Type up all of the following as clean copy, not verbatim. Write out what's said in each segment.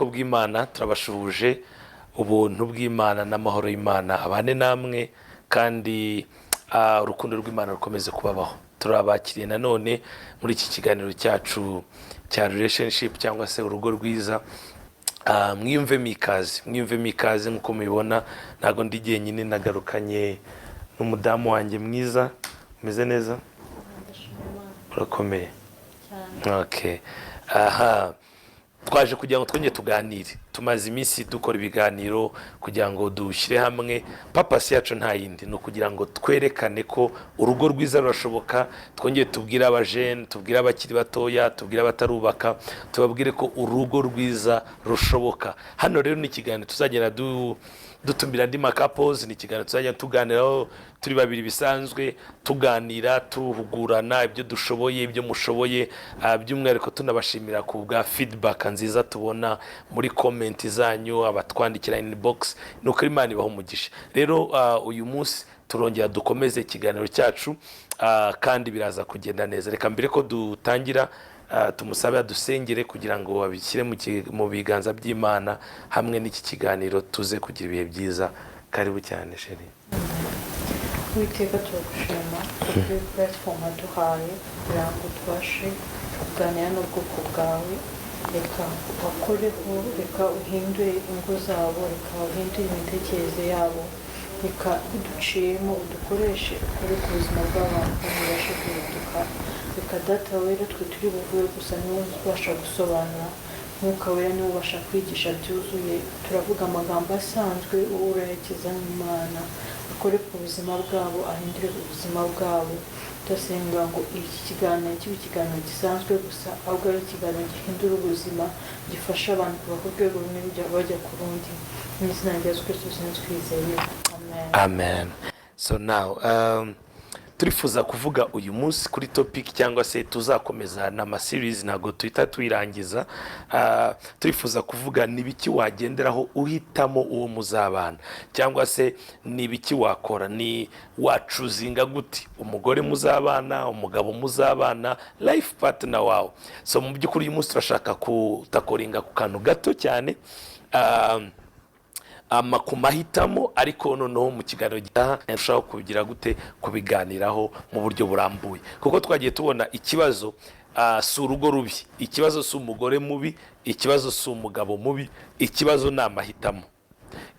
Bw'Imana turabashuhuje. Ubuntu bw'Imana n'amahoro y'Imana abane namwe, kandi urukundo rw'Imana rukomeze kubabaho. Turabakiriye nanone muri iki kiganiro cyacu cya relationship cyangwa se urugo rwiza. Mwiyumvemo ikaze, mwiyumvemo ikaze. Nk'uko mubibona, ntabwo ndi jyenyine, nagarukanye n'umudamu wanjye mwiza. Umeze neza? Urakomeye? Okay. Aha twaje kugira ngo twongere tuganire. Tumaze iminsi dukora ibiganiro kugira ngo dushyire hamwe. Purpose yacu nta yindi, ni ukugira ngo twerekane ko urugo rwiza rurashoboka. Twongere tubwire abajene, tubwire abakiri batoya, tubwire abatarubaka, tubabwire ko urugo rwiza rushoboka. Hano rero ni ikiganiro tuzagenda dutumira andi ma couples. Ni ikiganiro tuzajya tuganiraho turi babiri bisanzwe, tuganira, tuhugurana ibyo dushoboye, ibyo mushoboye. By'umwihariko tunabashimira ku bwa feedback nziza tubona muri comment zanyu, abatwandikira inbox. Ni ukuri, Imana ibaha umugisha. Rero uyu munsi turongera dukomeze ikiganiro cyacu, kandi biraza kugenda neza. Reka mbere ko dutangira, tumusabe adusengere kugira ngo babishyire mu biganza by'Imana hamwe n'iki kiganiro, tuze kugira ibihe byiza. Karibu cyane, chérie. Uwiteka, turagushima kuri platform waduhaye kugira ngo tubashe kuganira n'ubwoko bwawe. Reka bakoreho, reka uhindure ingo zabo, reka uhindure imitekerereze yabo, reka biduciyemo udukoreshe, ukore ku buzima bw'abantu kandi ubashe guhinduka. Reka Data wera, twe turi buvuge gusa, niwe ubasha gusobanura. Mwuka Wera niwe ubasha kwigisha byuzuye. Turavuga amagambo asanzwe, wowe urayakiza nk'Imana. Akore ku buzima bwabo, ahindure ubuzima bwabo. Ndasenga ngo iki kiganiro kibe ikiganiro gisanzwe gusa, ahubwo ari ikiganiro gihindura ubuzima, gifasha abantu kuva ku rwego rumwe bajya ku rundi. Mu izina rya Yesu Kristo twizeye, amen. Amen. So now turifuza kuvuga uyu munsi kuri topic, cyangwa se tuzakomeza n'ama series, ntabwo tuhita tuyirangiza. Turifuza kuvuga ni ibiki wagenderaho uhitamo uwo muzabana, cyangwa se ni ibiki wakora, ni wachoosinga gute umugore muzabana, umugabo muzabana, life partner wawe. So mu by'ukuri uyu munsi turashaka kutacklinga ku kantu gato cyane, ku mahitamo, ariko noneho mu kiganiro gitaha turushaho kugira gute kubiganiraho mu buryo burambuye, kuko twagiye tubona ikibazo si urugo rubi, ikibazo si umugore mubi, ikibazo si umugabo mubi, ikibazo ni amahitamo,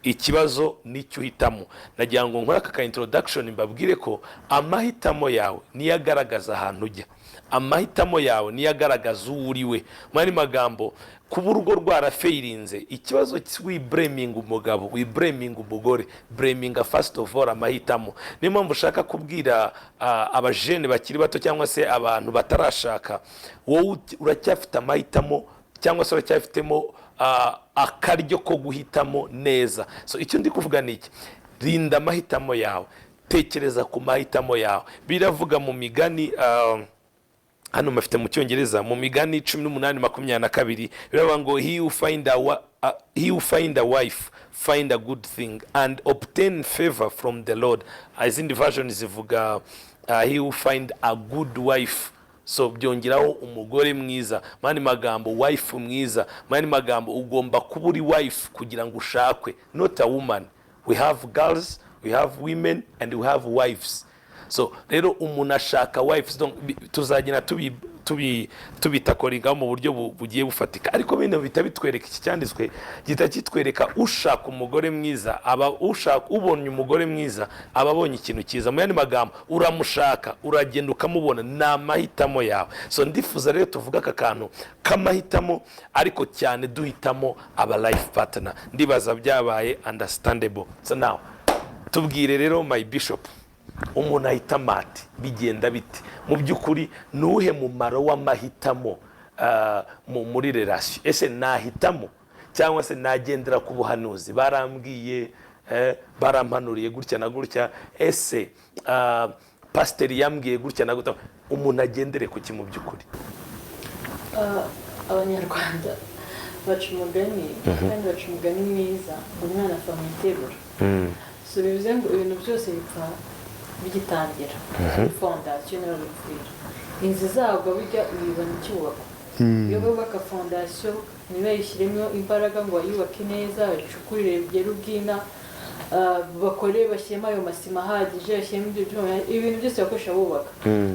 ikibazo nicyo uhitamo. Nagira ngo nkore aka ka introduction, mbabwire ko amahitamo yawe niyo agaragaza ahantu ujya, amahitamo yawe niyo agaragaza uwo uri we. Mu yandi magambo, kuba urugo rwarafailinze, ikibazo wiblaminga umugabo, wiblaminga umugore, blaminga first of all amahitamo. Niyo mpamvu ushaka kubwira abajene bakiri bato cyangwa se abantu batarashaka: wowe uracyafite amahitamo, cyangwa se uracyafitemo akaryo ko guhitamo neza. So icyo ndi kuvuga ni iki: rinda amahitamo yawe, tekereza ku mahitamo yawe. Biravuga mu Migani, hano mafite mu Cyongereza, mu Migani 18:22, biravuga ngo "He who find a wife find a good thing and obtain favor from the Lord." Izindi version zivuga "He who find a good wife", so byongeraho umugore mwiza, mu yandi magambo wife mwiza. Mu yandi magambo, ugomba kuba uri wife kugira ngo ushakwe, not a woman. We have girls, we have women and we have wives. So rero umuntu ashaka wives. Donc, tuzagenda tubitacklingaho mu buryo bugiye bufatika, ariko bino bihita bitwereka, iki cyanditswe gihita kitwereka ushaka umugore mwiza aba ushaka, ubonye umugore mwiza aba abonye ikintu cyiza. Mu yandi magambo, uramushaka, uragenda ukamubona, ni amahitamo yawe. So ndifuza rero tuvuga aka kantu k'amahitamo, ariko cyane duhitamo aba life partner. Ndibaza byabaye understandable. So now tubwire rero, my bishop, umuntu ahitamo ati bigenda bite? Mu by'ukuri ni uwuhe mumaro w'amahitamo muri relation? Ese nahitamo cyangwa se nagendera ku buhanuzi, barambwiye, barampanuriye gutya na gutya, ese pasiteri yambwiye gutya na gutya? Umuntu agendere ku ki mu by'ukuri? Abanyarwanda baca umugani, kandi baca umugani mwiza, ngo umwana ava mu iterura. So bivuze ngo ibintu byose bipfa bigitangira muri fondation, niho bipfira. Inzu izagwa burya uyibona icyubakwa. Iyo bubaka fondation. Ntibayishyiremo imbaraga ngo bayubake neza, bayicukurire bigere ubwina, bakore, bashyiremo ayo masima ahagije, bashyiremo ibyo byuma, ibintu byose bakoresha bubaka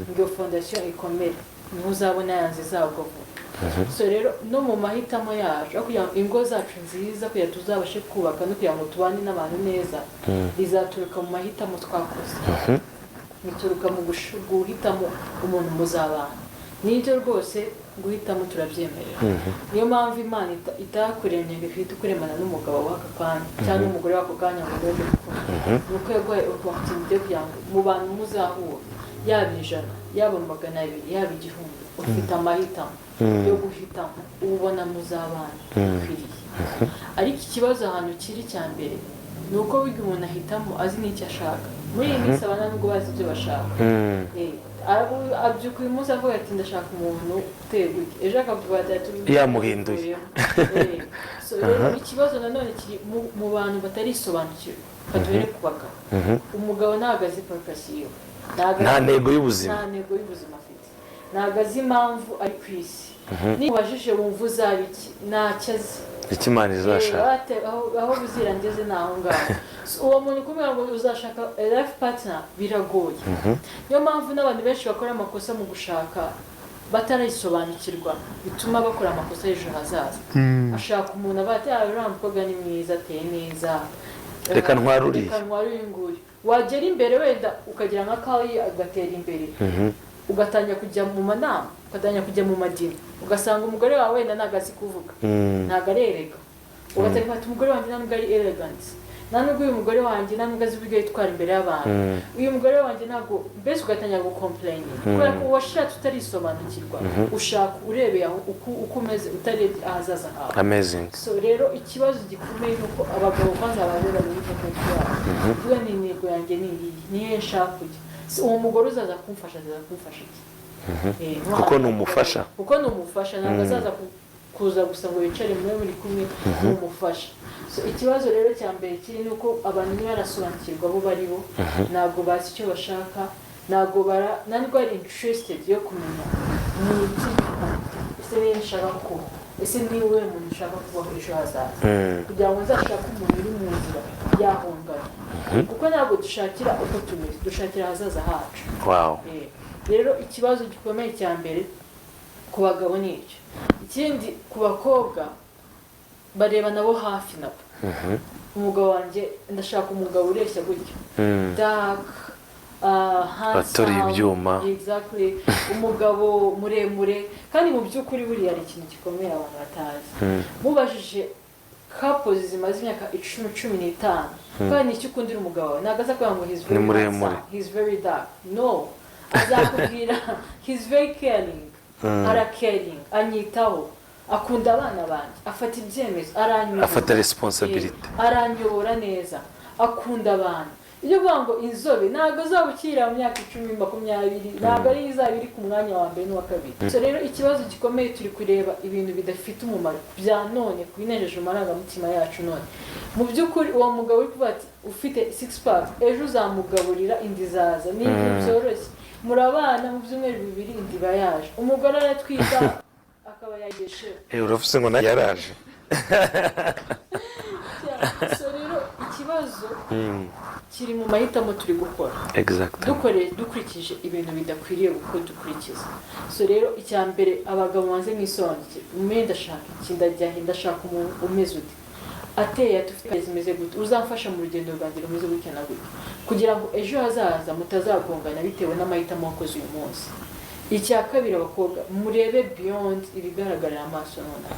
ngo iyo fondasiyo ikomere, niho uzabona ya nzu izagwa vuba. So rero no mu mahitamo yacu, aho kugira ngo ingo zacu nziza, kugira ngo tuzabashe kubaka no kugira ngo tubane n'abantu neza, bizaturuka mu mahitamo twakoze, bituruka mu guhitamo umuntu muzabana. Nibyo rwose, guhitamo turabyemerera. Niyo mpamvu Imana itakuremye ngo ihite ikuremana n'umugabo w'aka kanya cyangwa n'umugore w'ako kanya ngo mube muri kumwe. Ni uko yaguhaye opportunité kugira ngo mu bantu muzahura, yaba 100, yaba 200, yaba 1000, ufite amahitamo yo guhitamo uwo ubona muzabana ukwiriye. Ariko ikibazo ahantu kiri cya mbere ni uko burya umuntu ahitamo azi n'icyo ashaka. Muri iyi minsi abana nubwo bazi ibyo bashaka, abyuka uyu munsi avuga ati: "Ndashaka umuntu uteye gutya," ejo akavuga ati Yamuhinduye. So rero ikibazo nanone kiri mu bantu batarisobanukirwa. Duhere ku bagabo. Umugabo ntabwo azi purpose yiwe. Nta ntego y'ubuzima. Nta ntego y'ubuzima afite, ntabwo azi impamvu ari ku isi. Niba ubajije: "Wumva uzaba iki?" Ntacyo azi. Icyo Imana izashaka. Aho buzira ngeze ni aho ngaho. So, uwo muntu kumubwira ngo uzashaka a life partner biragoye. Niyo mpamvu n'abantu benshi bakora amakosa mu gushaka batarayisobanukirwa, bituma bakora amakosa y'ejo hazaza. Ashaka umuntu aba ati: "Ah, uriya mukobwa ni mwiza, ateye neza." Reka ntware uriya. Reka ntware uyu nguyu. Wagera imbere wenda ukagira nka kayi, agatera imbere, ugatangira kujya mu manama, ugatangira kujya mu madini, ugasanga umugore wawe wenda ntabwo azi kuvuga, ntabwo ari elegant. Ugatangira ati: "Umugore wanjye nta nubwo ari elegant, nta nubwo uyu mugore wanjye nta nubwo azi uburyo yitwara imbere y'abantu, uyu mugore wanjye ntabwo..." Mbese ugatangira gucomplaininga kubera ko washatse utarisobanukirwa, ushaka urebeye aho uko umeze, utarebye ahazaza hawe. Amazing. So rero ikibazo gikomeye ni uko abagabo kwanza bareba muri focus yabo, kuvuga ni intego yanjye ni iyi, niyo nshaka kujya. Si uwo mugore uzaza kumfasha, azaza kumfasha iki? Kuko ni umufasha. Kuko ni umufasha, ntabwo azaza kuza gusa ngo yicare mube muri kumwe, ni umufasha. So ikibazo rero cya mbere kiri ni uko abantu ntibarasobanukirwa abo bari bo, ntabwo bazi icyo bashaka, ntabwo bara nta nubwo ari interested yo kumenya ni iki, ese niyo nshaka kuba, ese ni wowe muntu ushaka kubaho ejo hazaza, kugira ngo nzashake umuntu uri mu nzira yahungana, kuko ntabwo dushakira uko tumeze, dushakira ahazaza hacu. Rero ikibazo gikomeye cya mbere ku bagabo ni icyo. Ikindi, ku bakobwa, bareba nabo hafi nabo: "Umugabo wanjye, ndashaka umugabo ureshya gutya, dark, handsome." Ateruye ibyuma. Exactly, umugabo muremure. Kandi mu by'ukuri buriya hari ikintu gikomeye abantu batazi. Mubajije couples zimaze imyaka 10, 15, kandi icyo ukundira umugabo wawe, ntabwo aza kuvuga ngo he's very Ni muremure. handsome, he's very dark. No, azakubwira: "He's very caring, ara caring, anyitaho, akunda abana banjye, afata ibyemezo, aranyobora." Afata responsibility. Aranyobora neza, akunda abantu. Ibyo kuvuga ngo inzobe, ntabwo uzaba ukira mu myaka 10, 20, ntabwo ari izaba iri ku mwanya wa mbere n'uwa kabiri. So rero ikibazo gikomeye, turi kureba ibintu bidafite umumaro bya none, kubinejeje amarangamutima yacu none. Mu by'ukuri uwo mugabo uri kuvuga ati ufite six pack, ejo uzamugaburira inda izaza, ni ibintu byoroshye. Murabana mu byumweru 2, inda iba yaje, umugore aratwita akaba yageshewe. Uravuze ngo nawe yaraje. So rero ikibazo kiri mu mahitamo turi gukora, dukoreye dukurikije ibintu bidakwiriye uko dukurikiza. So rero icya mbere, abagabo, banze mwisobanukirwe, mumenye: ndashaka iki, ndajya he, ndashaka umuntu umeze ute, ateye ate, ufite zimeze gute, uzamfasha mu rugendo rwanjye rumeze gutya na gutya, kugira ngo ejo hazaza mutazagongana bitewe n'amahitamo wakoze uyu munsi. Icya kabiri, abakobwa, murebe beyond ibigaragarira amaso nonaha,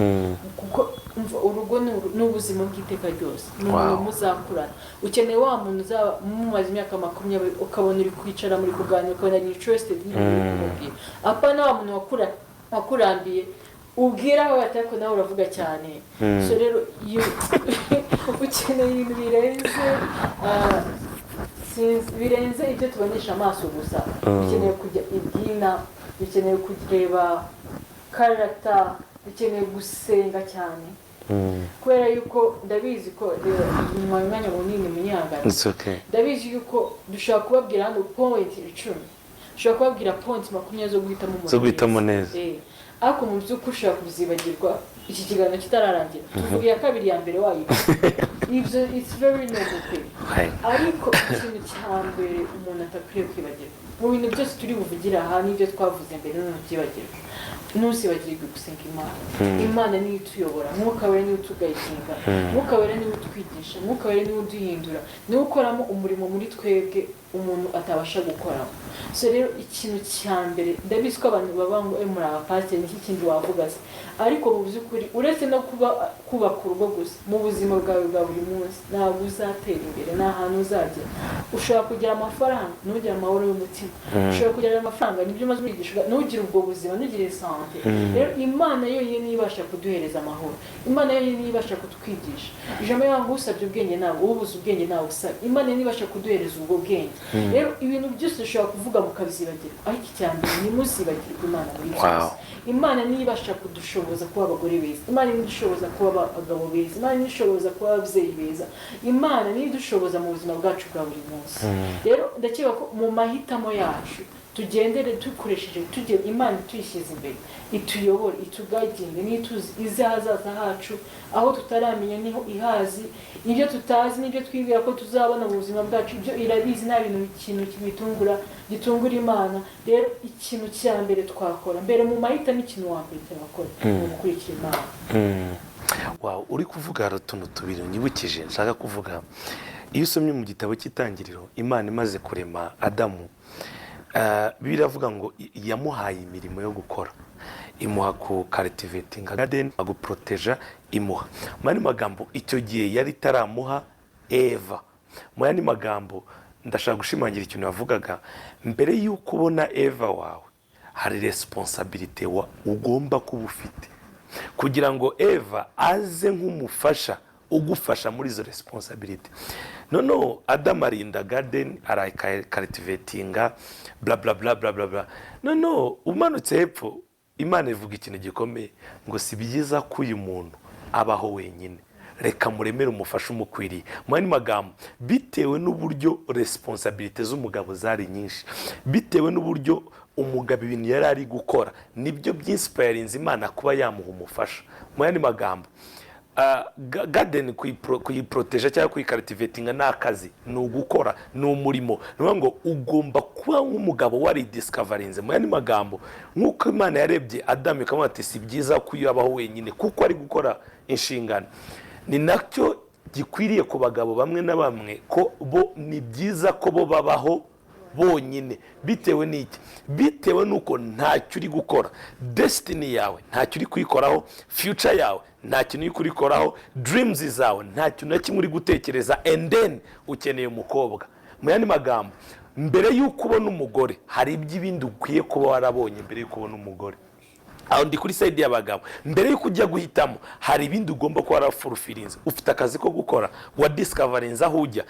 kuko umva, urugo ni ubuzima bw'iteka ryose, ni umuntu muzakurana. Ukeneye wa muntu uzaba mumaze imyaka 20, ukabona uri kwicara muri kuganira, ukabona ni interested n'ibintu uri kumubwira, apana wa muntu wakurambiye ubwira aho bati: "Ariko nawe uravuga cyane." So rero iyo ukeneye ibintu birenze, sinzi, birenze ibyo tubonesha amaso gusa, ukeneye kujya ibyina, ukeneye kureba character, ukeneye gusenga cyane, kubera yuko ndabizi ko reba, nyuma umwanya munini munyangana. It's okay. Ndabizi yuko dushobora kubabwira hano point 10, dushobora kubabwira point 20 zo guhitamo umuntu Zo guhitamo neza. Ariko mu by'ukuri ushobora kubyibagirwa iki kiganiro kitararangira. Tuvuga iya kabiri, ya mbere wayiga. Ibyo it's very normal pe. Ariko ikintu cya mbere umuntu atakwiye kwibagirwa mu bintu byose turi buvugire aha n'ibyo twavuze mbere, none ubyibagirwa, ntuzibagirwe gusenga Imana. Imana niyo ituyobora, Mwuka Wera niwe utuguidinga, Mwuka Wera niwe utwigisha, Mwuka Wera niwe uduhindura, niwe ukoramo umurimo muri twebwe umuntu atabasha gukoramo. So rero ikintu cya mbere, ndabizi ko abantu baba ngo: "Eh, muri abapasiteri, niki kindi wavuga se?" Ariko mu by'ukuri, uretse no kuba kubaka urugo gusa, mu buzima bwawe bwa buri munsi ntabwo uzatera imbere, nta hantu uzagera. Ushobora kugira amafaranga ntugire amahoro y'umutima, ushobora kugira amafaranga, nibyo umaze kwigisha, ntugire ubwo buzima, ntugire santé. Rero Imana yonyine niyo ibasha kuduhereza amahoro, Imana yonyine niyo ibasha kutwigisha. Ijambo yawe ngo: "Usabye ubwenge ntabwo ubuze ubwenge, ntawe usabye." Imana niyo ibasha kuduhereza ubwo bwenge. Rero ibintu byose ushobora kuvuga mukabyibagirwa, ariko icya mbere, ntimuzibagirwe Imana muri byose. Imana niyo ibasha kudushoboza kuba abagore beza, Imana niyo idushoboza kuba abagabo beza, Imana niyo idushoboza kuba ababyeyi beza, Imana niyo idushoboza mu buzima bwacu bwa buri munsi. Rero ndakeka ko mu mahitamo yacu tugendere dukoresheje tujye Imana tuyishyize imbere, ituyobore, ituguidinge, niyo ituzi izi ahazaza hacu. Aho tutaramenya niho ihazi, ibyo tutazi n'ibyo twibwira ko tuzabona mu buzima bwacu, ibyo irabizi. Nta bintu ikintu kibitungura gitungura Imana. Rero ikintu cya mbere twakora mbere mu mahitamo, ikintu wa mbere cyakora ni ugukurikira Imana. Wow, uri kuvuga hari utuntu tubiri unyibukije nshaka kuvuga. Iyo usomye mu gitabo cy'Itangiriro, Imana imaze kurema Adamu, Bibiliya iravuga ngo yamuhaye imirimo yo gukora, imuha ku cultivatinga garden, guproteja, imuha, mu yandi magambo, icyo gihe yari itaramuha Eva. Mu yandi magambo, ndashaka gushimangira ikintu yavugaga: mbere y'uko ubona Eva wawe, hari responsabilité ugomba kuba ufite kugira ngo Eva aze nk'umufasha ugufasha muri izo responsabilité. Noneho Adamu arinda garden, aracultivatinga, bla bla bla bla bla bla. Noneho umanutse hepfo, Imana ivuga ikintu gikomeye ngo: "Si byiza ko uyu muntu abaho wenyine, reka muremere umufasha umukwiriye." Mu yandi magambo, bitewe n'uburyo responsabilité z'umugabo zari nyinshi, bitewe n'uburyo umugabo ibintu yari ari gukora, nibyo byinspirinze Imana kuba yamuha umufasha. Mu yandi magambo, garden kuyiproteja cyangwa kuyicultivatinga ni akazi, ni ugukora, ni umurimo. Ni ukuvuga ngo ugomba kuba nk'umugabo waridiscoverinze. Mu yandi magambo, nk'uko Imana yarebye Adamu ikamuha ati: "Si byiza ko iyo abaho wenyine," kuko ari gukora inshingano, ni nacyo gikwiriye ku bagabo bamwe na bamwe, ko bo ni byiza ko bo babaho bonyine. Bitewe n'iki? Bitewe n'uko ntacyo uri gukora, destiny yawe ntacyo uri kuyikoraho, future yawe nta kintu uri kurikoraho, dreams zawe nta kintu na kimwe uri gutekereza, and then ukeneye umukobwa. Mu yandi magambo, mbere y'uko ubona umugore, hari iby'ibindi ukwiye kuba warabonye mbere y'uko ubona umugore. Aho ndi kuri side y'abagabo. Mbere y'uko ujya guhitamo, hari ibindi ugomba kuba warafulfillinze. Ufite akazi ko gukora, wadiscoverinze aho ujya,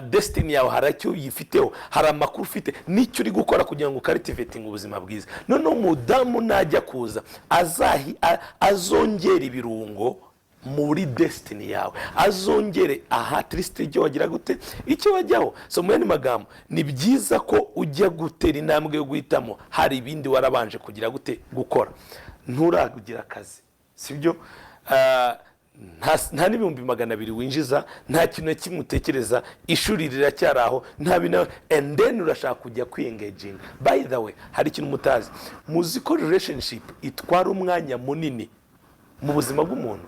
destiny yawe hari icyo uyifiteho, hari amakuru ufite n'icyo uri gukora kugira ngo ucultivatinge ubuzima bwiza. Noneho umudamu najya kuza, azongera ibirungo muri destiny yawe, azongere aha tirisite icyo wagira gute, icyo wajyaho. So mu yandi magambo, ni byiza ko ujya gutera intambwe yo guhitamo hari ibindi warabanje kugira gute, gukora. Nturagira akazi, sibyo? Nta n'200,000 winjiza, nta kintu na kimwe utekereza, ishuri riracyari aho, nta bintu, and then urashaka kujya kwiyengaginga. By the way, hari ikintu mutazi. Muzi ko relationship itwara umwanya munini mu buzima bw'umuntu?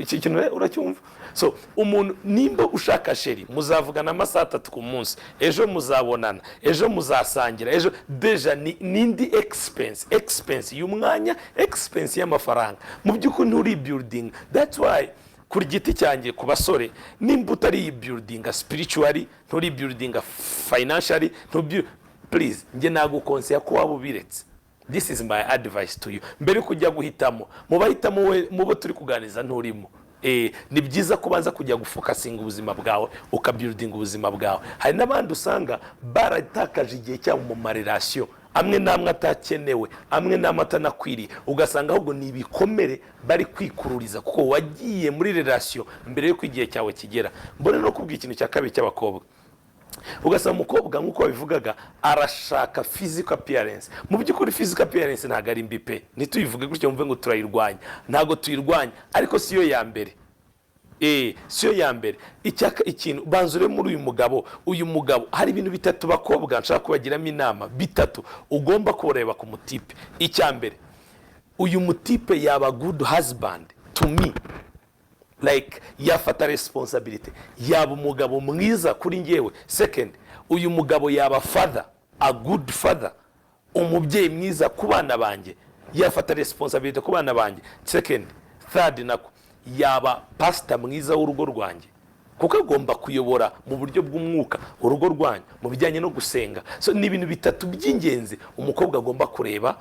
Iki kintu uracyumva? So umuntu, nimba ushaka chéri, muzavugana amasaha 3 ku munsi, ejo muzabonana, ejo muzasangira, ejo déjà ni n'indi expense y'umwanya, expense y'amafaranga. Mu by'ukuri nturi building. That's why ku giti cyanjye, ku basore, nimba utari building spiritually, nturi building financially, please, njye naguconseilla ko waba ubiretse. This is my advice to you. Mbere yo kujya guhitamo, mu bahitamo we, mu bo turi kuganiriza nturimo. Ni byiza kubanza kujya gufocusinga ubuzima bwawe, ukabuildinga ubuzima bwawe. Hari n'abandi usanga baratakaje igihe cyabo mu marelation amwe n'amwe atakenewe, amwe n'amwe atanakwiriye, ugasanga ahubwo ni ibikomere bari kwikururiza kuko wagiye muri relation mbere y'uko igihe cyawe kigera. Mbone no kubwira ikintu cya kabiri cy'abakobwa. Ugasanga umukobwa, nk'uko babivugaga, arashaka physical appearance. Mu by'ukuri physical appearance ntabwo ari mbi pe, ntituyivuge gutyo mvuge ngo turayirwanya. Ntabwo tuyirwanya, ariko siyo ya mbere. Siyo ya mbere. Icyaka ikintu banza urebe muri uyu mugabo. Uyu mugabo, hari ibintu bitatu, bakobwa, nshaka kubagiramo inama, bitatu ugomba kureba ku mutipe. Icya mbere, uyu mutipe yaba good husband to me? Like, yafata responsibility, yaba umugabo mwiza kuri njyewe? Second, uyu mugabo yaba father, a good father, umubyeyi mwiza ku bana banjye, yafata responsibility ku bana banjye? Second, third nako, yaba pastor mwiza w'urugo rwanjye? Kuko agomba kuyobora mu buryo bw'umwuka urugo rwanyu mu bijyanye no gusenga. So ni ibintu bitatu by'ingenzi umukobwa agomba kureba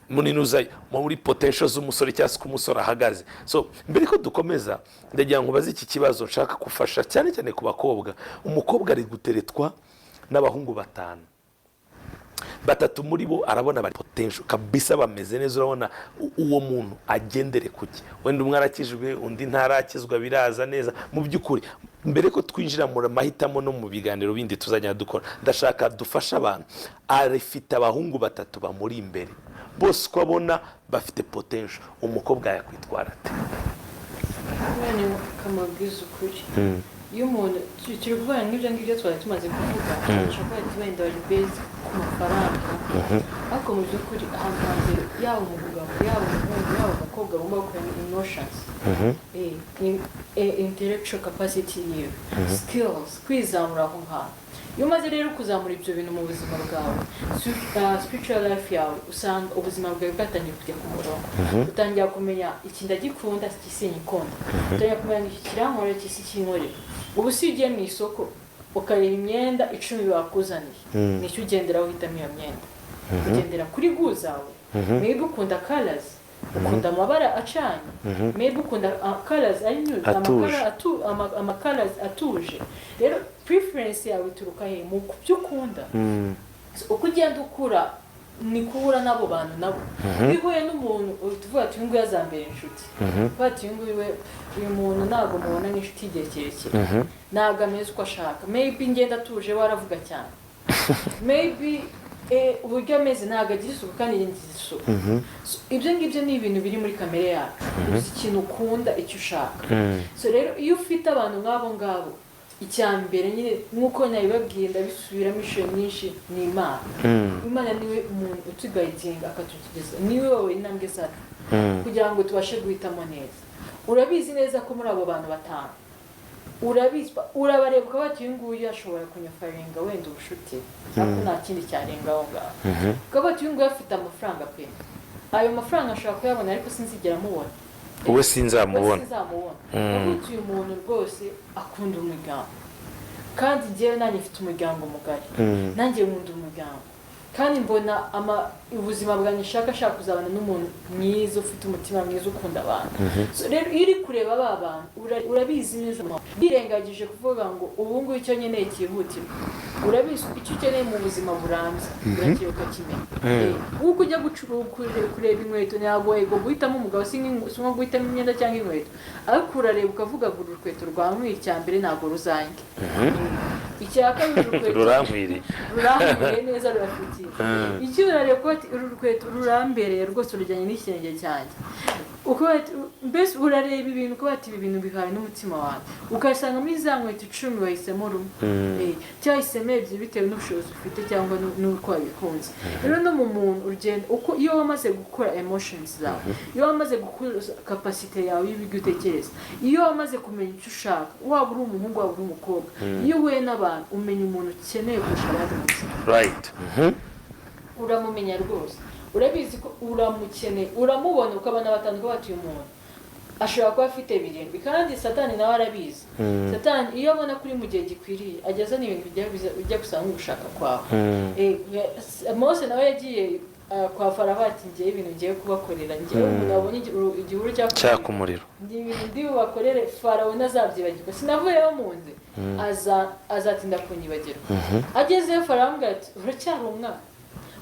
mu ninuza muri potential z'umusore cyangwa se uko umusore ahagaze. So mbere ko dukomeza, ndagira ngo ubaze iki kibazo nshaka gufasha cyane cyane ku bakobwa. Umukobwa ari guteretwa n'abahungu batanu. Batatu muri bo arabona bari potential kabisa, bameze neza. Urabona uwo muntu agendere kuki? Wenda umwe arakijwe, undi ntarakizwa, biraza neza. Mu by'ukuri, mbere ko twinjira mu mahitamo no mu biganiro bindi tuzajya dukora, ndashaka dufashe abantu. Afite abahungu batatu bamuri imbere, bose uko abona bafite potential. Umukobwa yakwitwara ate? None kamabwiza ukuri, iyo umuntu turi kuvuga nk'ibyo ngibyo twari tumaze kuvuga, ashobora kuba ati wenda bari base ku mafaranga, ariko mu by'ukuri ahantu hambere, yaba umugabo, yaba umuhungu, yaba umukobwa, agomba gukora ni emotions, intellectual capacity yiwe, skills, kwizamura aho hantu. Iyo umaze rero kuzamura ibyo bintu mu buzima bwawe, spiritual life yawe, usanga ubuzima bwawe bwatangiye kujya ku murongo. Utangira kumenya iki ndagikunda, iki sinyikunda. Utangira kumenya ngo iki kirankorera, iki si kinkorera. Ubu si ugiye mu isoko ukareba imyenda 10 bakuzaniye, nicyo ugenderaho uhitamo iyo myenda? Ugendera kuri goût zawe. Maybe ukunda colors, ukunda amabara acanye, maybe ukunda colors ari nude. Atuje. Ama colors atuje. Rero preference yawe ituruka he? Mu byo ukunda. So, uko ugenda ukura ni kubura n'abo bantu nabo. Iyo uhuye n'umuntu uhita uvuga ati: "Uyu nguyu azambera inshuti." Uvuga ati: "Uyu nguyu we, uyu muntu ntabwo mubona nk'inshuti igihe kirekire, ntabwo ameze uko ashaka. Maybe ngenda atuje, we aravuga cyane. Maybe uburyo ameze ntabwo agira isuku kandi njye ngize isuku." So, ibyo ngibyo ni ibintu biri muri kamere yacu. Uzi ikintu ukunda, icyo ushaka. So rero iyo ufite abantu nk'abo ngabo, icya mbere nyine, nk'uko nabibabwiye, ndabisubiramo inshuro nyinshi, ni Imana. Imana niwe umuntu utuguidinga, akatugeza, niwe wowe intambwe zacu kugira ngo tubashe guhitamo neza. Urabizi neza ko muri abo bantu batanu, urabizi, urabareba ukaba bati: "Uyu nguyu ashobora kunyofferinga wenda ubushuti, ariko nta kindi cyarenga aho ngaho." Ukaba bati: "Uyu nguyu afite amafaranga pe, ayo mafaranga ashobora kuyabona, ariko sinzigera amubona." We sinzamubona. Sinzamubona. Uvuga uyu muntu rwose akunda umuryango, kandi njyewe nanjye mfite umuryango mugari, nanjye nkunda umuryango, kandi mbona ubuzima bwanjye nshaka kuzabana n'umuntu mwiza, ufite umutima mwiza, ukunda abantu. So rero iyo uri kureba ba bantu, urabizi neza, birengagije kuvuga ngo ubu ngubu icyo nkeneye cyihutirwa. Urabizi icyo ukeneye mu buzima burambye, urakira ukakimenya. Nk'uko ujya kureba inkweto, ntabwo wego guhitamo umugabo si nko guhitamo imyenda cyangwa inkweto, ariko urareba ukavuga ngo uru rukweto rwankwiye. Icya mbere, ntabwo ruzange. Icya kabiri, urukweto rurankwiriye. Rurambereye neza, rurafitiye icyo. Urareba ko ati uru rukweto rurambereye rwose, rujyanye n'ikirenge cyanjye. Mbese urareba ibintu uko bati ibi bintu bihaye n'umutima wawe, ugasanga muri za nkweto 10 wahisemo rumwe, cyangwa wahisemo ebyiri bitewe n'ubushobozi ufite cyangwa n'uko wabikunze. Rero no mu muntu ugenda uko, iyo wamaze gukora emotions zawe, iyo wamaze gukora capacité yawe y'ibyo utekereza, iyo wamaze kumenya icyo ushaka, waba uri umuhungu, waba uri umukobwa, iyo uhuye n'abantu umenya umuntu ukeneye kurusha abandi mu buzima. Uramumenya rwose, urabizi ko uramukeneye, uramubona ukabona batanu ko batuye umuntu ashobora kuba afite birindwi. Kandi Satani nawe arabizi. Satani iyo abona ko uri mu gihe gikwiriye, ajya azana ibintu bijya gusa nk'ugushaka kwawe. Mose nawe yagiye kwa Farawo ati: "Ngewe ibintu ngiye kubakorera, ngewe umuntu wabonye igihuru cyaka Cyaka umuriro." Ndi ibintu ndi bubakorere, Farawo ntazabyibagirwa. Sinavuyeho mu nzu, azatinda kunyibagirwa." Agezeyo, Farawo amubwira ati: "Uracyari umwana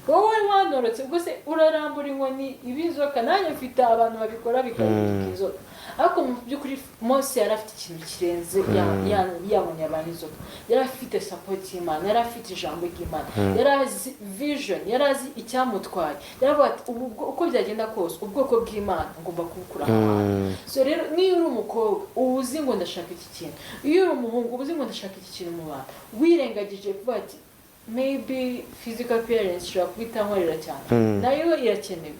wowe, wanorotse, ubwo se urarambura inkoni iba inzoka? Nanjye mfite abantu babikora bikahinduka inzoka." Ariko mu by'ukuri Mose yari afite ikintu kirenze yabonye abantu inzoka. Yari afite support y'Imana, yari afite ijambo ry'Imana, yari azi vision, yari azi icyamutwaye. Yaravuga ati: "Ubu uko byagenda kose, ubwoko bw'Imana ngomba kubukura aha hantu." So rero, niyo uri umukobwa, uba uzi ngo ndashaka iki kintu. Iyo uri umuhungu, uba uzi ngo ndashaka iki kintu mu bantu. Wirengagije kuvuga ati maybe physical appearance ishobora kuba itankorera cyane, nayo irakenewe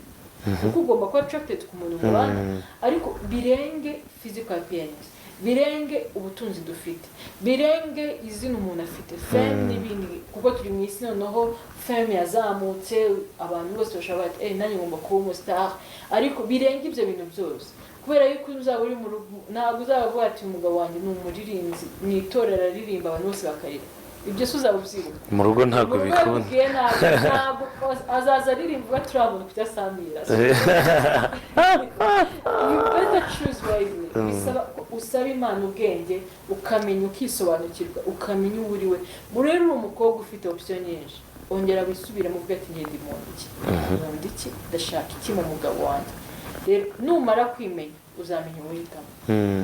kuko ugomba kuba attracted ku muntu mubana, ariko birenge physical appearance, birenge ubutunzi dufite, birenge izina umuntu afite, fame n'ibindi, kuko turi mu isi noneho fame yazamutse, abantu bose bashobora bati: "Eh, nanjye ngomba kuba umustar." Ariko birenge ibyo bintu byose, kubera yuko uzaba uri mu rugo, ntabwo uzaba uvuga ati: "Umugabo wanjye ni umuririmbyi mu itorero, aririmba abantu bose bakarira." Ibyo se uzaba ubyibuka? Mu rugo ntabwo Mu rugo bikunda. Yakubwiye ntabwo azaza aririmba uvuga turabona kudasamira. You better choose wisely. Bisaba ko usaba Imana ubwenge, ukamenya, ukisobanukirwa, ukamenya uwo uri we. Mu rero uri umukobwa ufite option nyinshi, ongera wisubiremo uvuge ati: "Ngenda nkunda iki? Nkunda iki? Ndashaka iki mu mugabo wanjye?" Rero numara kwimenya, uzamenya uwuhitamo.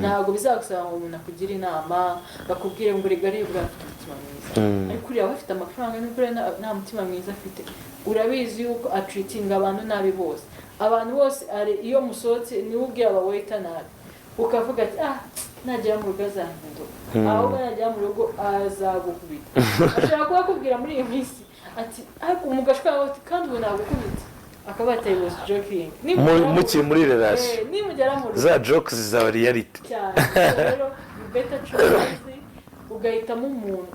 Ntabwo bizagusaba ngo umuntu akugire inama, bakubwire ngo rega reba uriya afite umutima mwiza, ariko uriya we afite amafaranga, nubwo uriya nta mutima mwiza afite, urabizi yuko atreatinga abantu nabi bose, abantu bose iyo musohotse niwe ubwira abawaiter nabi, ukavuga ati: "Ah, nagera mu rugo azahinduka." Ahubwo nagera mu rugo azagukubita. Ashobora kuba akubwira muri iyi minsi ati ariko umugashwa ati kandi ubu nagukubita, akaba ati: "I was joking." Mukiri muri relation. Nimugera mu rugo za jokes zizaba reality. Cyane. So rero you better choose wisely, ugahitamo umuntu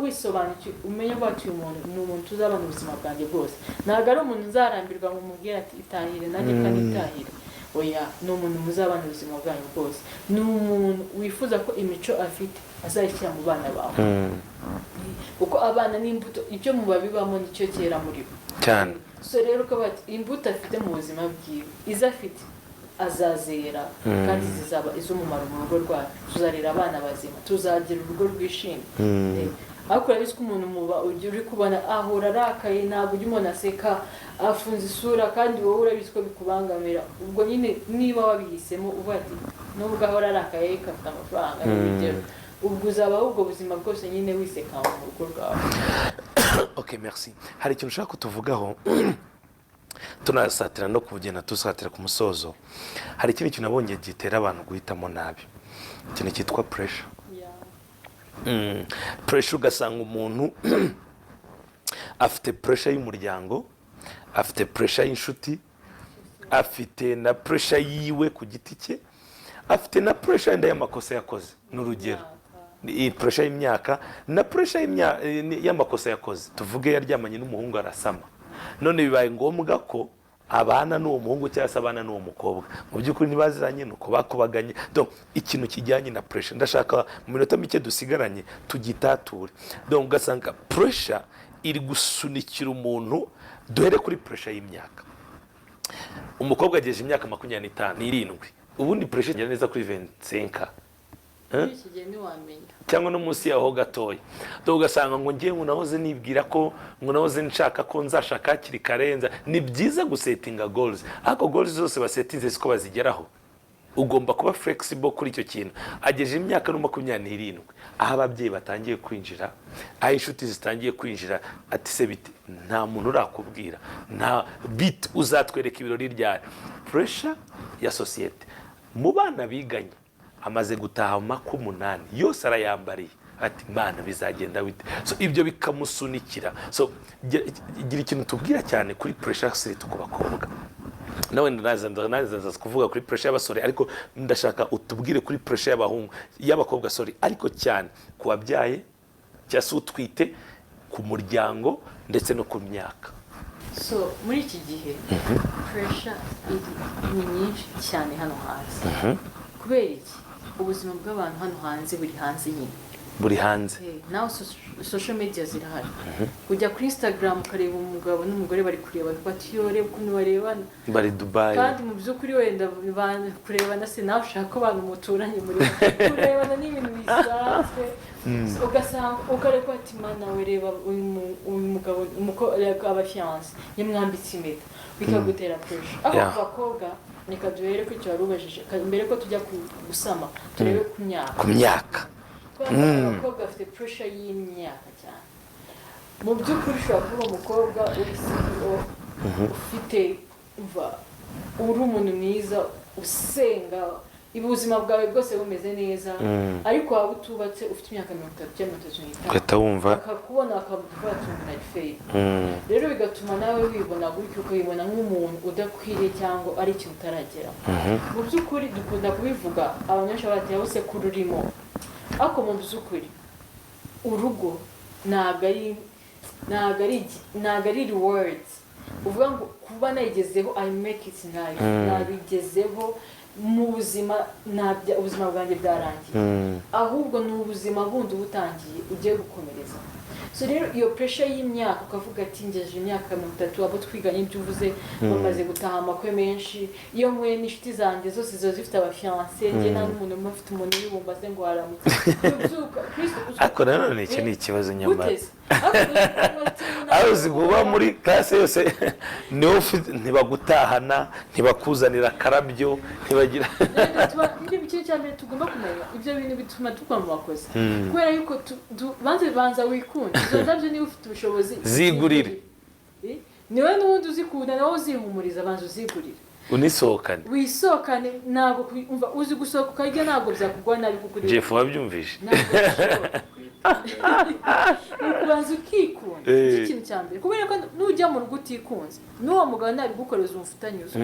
wisobanukiwe, umenye ko ati uyu muntu ni umuntu tuzabana ubuzima bwanjye bwose, ntabwo ari umuntu nzarambirwa ngo mubwire ati itahire nanjye kandi itahire. Oya, ni umuntu muzabana ubuzima bwanyu bwose, ni umuntu wifuza ko imico afite azayishyira mu bana bawe, kuko abana ni imbuto, icyo mubabibamo nicyo cyera muri bo. So rero ukaba ati imbuto afite mu buzima bwiwe, izo afite azazera kandi zizaba iz'umumaro mu rugo rwacu, tuzarera abana bazima, tuzagira urugo rwishimye. Ariko urabizi ko umuntu muba ujya uri kubona ahora arakaye, ntabwo ujya umuntu aseka, afunze isura, kandi wowe urabizi ko bikubangamira. Ubwo nyine niba wabihisemo uvuga ati nubwo ahora arakaye afite amafaranga, ni urugero, ubwo uzabaho ubwo buzima bwose nyine wiseka mu rugo rwawe. Ok, merci. Hari ikintu ushaka kutuvugaho, tunasatira no kugenda dusatira ku musozo. Hari ikindi kintu nabonye gitera abantu guhitamo nabi, ikintu cyitwa pressure. Pressure, ugasanga umuntu afite pressure y'umuryango, afite pressure y'inshuti, afite na pressure yiwe ku giti cye, afite na pressure yenda y'amakosa yakoze. Ni urugero, iyi pressure y'imyaka na pressure y'amakosa yakoze. Tuvuge yaryamanye n'umuhungu arasama, none bibaye ngombwa ko abana n'uwo muhungu cyangwa se abana n'uwo mukobwa. Mu by'ukuri ntibaziranye, ni uko bakubaganye. Donc ikintu kijyanye na pressure, ndashaka mu minota mike dusigaranye tugitature. Donc ugasanga pressure iri gusunikira umuntu. Duhere kuri pressure y'imyaka. Umukobwa agejeje imyaka 25 n'irindwi, ubundi pressure igera neza kuri 25. Muri iki gihe ntiwamenya. Cyangwa no munsi yaho gatoya. Dore ugasanga ngo ngewe ngo nahoze nibwira ko ngo nahoze nshaka ko nzashaka hakiri kare. Ni byiza gusettinga goals, ariko goals zose basettinze siko bazigeraho. Ugomba kuba flexible kuri icyo kintu. Ageje imyaka no 27, aho ababyeyi batangiye kwinjira, aho inshuti zitangiye kwinjira, ati: "Se bite? Nta muntu urakubwira, nta bite? Uzatwereka ibirori ryari?" Pressure ya sosiyete. Mu bana biganye amaze gutaha amaka 8 yose arayambariye, ati: "Mana, bizagenda bite?" So ibyo bikamusunikira. So gira ikintu tubwira cyane kuri pressure, surtout ku bakobwa. Nawe naza kuvuga kuri pressure y'abasore, ariko ndashaka utubwire kuri pressure y'abahungu, y'abakobwa, sorry, ariko cyane ku babyaye cyangwa se utwite, ku muryango ndetse no ku myaka. So muri iki gihe pressure iri ni nyinshi cyane hano hanze. Kubera iki? Ubuzima bw'abantu hano hanze buri hanze nyine. Buri hanze. Nawe social media zirahari, ujya kuri Instagram ukareba umugabo n'umugore bari kurebana, ati: "Yo, reba ukuntu barebana." Bari Dubayi. Kandi mu by'ukuri wenda kurebana se nawe ushaka ko abantu muturanye muri kurebana ni ibintu bisanzwe. So, ugasanga ukareba ati: "Mana we, reba uyu mugabo, abafiancé yamwambitse impeta," bikagutera pressure aho. Ku bakobwa Reka duhere ku icyo wari ubajije. Mbere ko tujya ku gusama, turebe ku myaka. Ku myaka. Kubera ko abakobwa bafite pressure y'imyaka cyane. Mu by'ukuri ushobora kuba umukobwa uri CEO, ufite, umva, uri umuntu mwiza, usenga, ubuzima bwawe bwose bumeze neza, ariko waba utubatse ufite imyaka 30 cyangwa 35, ugahita wumva bakakubona bakavuga bati: "Umuntu ari fail." Rero bigatuma nawe wibona gutyo, ukabibona nk'umuntu udakwiriye cyangwa ari ikintu utarageraho. Mu by'ukuri dukunda kubivuga, abantu benshi bati: "Yabuze ko rurimo." Ariko mu by'ukuri urugo ntabwo ari rewards uvuga ngo kuba nayigezeho, I make it in life, nabigezeho mu buzima, ubuzima bwanjye bwarangiye. Ahubwo ni ubuzima bundi uba utangiye, ugiye gukomereza. So rero iyo pressure y'imyaka, ukavuga ati: "Ngejeje imyaka 30, abo twiganye," ibyo uvuze, "bamaze gutaha amakwe menshi. Iyo mpuye n'inshuti zanjye zose ziba zifite abafiancé, njye nta n'umuntu umwe ufite umuntu wibumbaze ngo waramutse." Ubyuka, Kristo, Ariko nanone icyo ni ikibazo nyamara. Gute se? Ariko uzi ati, Aho uzi kuba muri classe yose niwe ufite, ntibagutahana, ntibakuzanira akarabyo, ntibagira. Rero ibyo ikintu cya mbere tugomba kumenya, ibyo bintu bituma tugwa mu makosa, kubera yuko banza wikunde. Izo ndabyo niba ufite ubushobozi, Zigurire. Niwe n'ubundi uzikunda, nawe uzihumuriza, banza uzigurire. Unisohokane. Wisohokane. Ntabwo umva, uzi gusohoka ukarya, ntabwo byakugwa nabi kuko uri Jeff, wabyumvishe? Ntabwo bishoboka. Ni ukubanza ukikunda. Nicyo kintu cya mbere, kubera ko nujya mu rugo utikunze, n'uwo mugabo nabigukoreza umva utanyuzwe,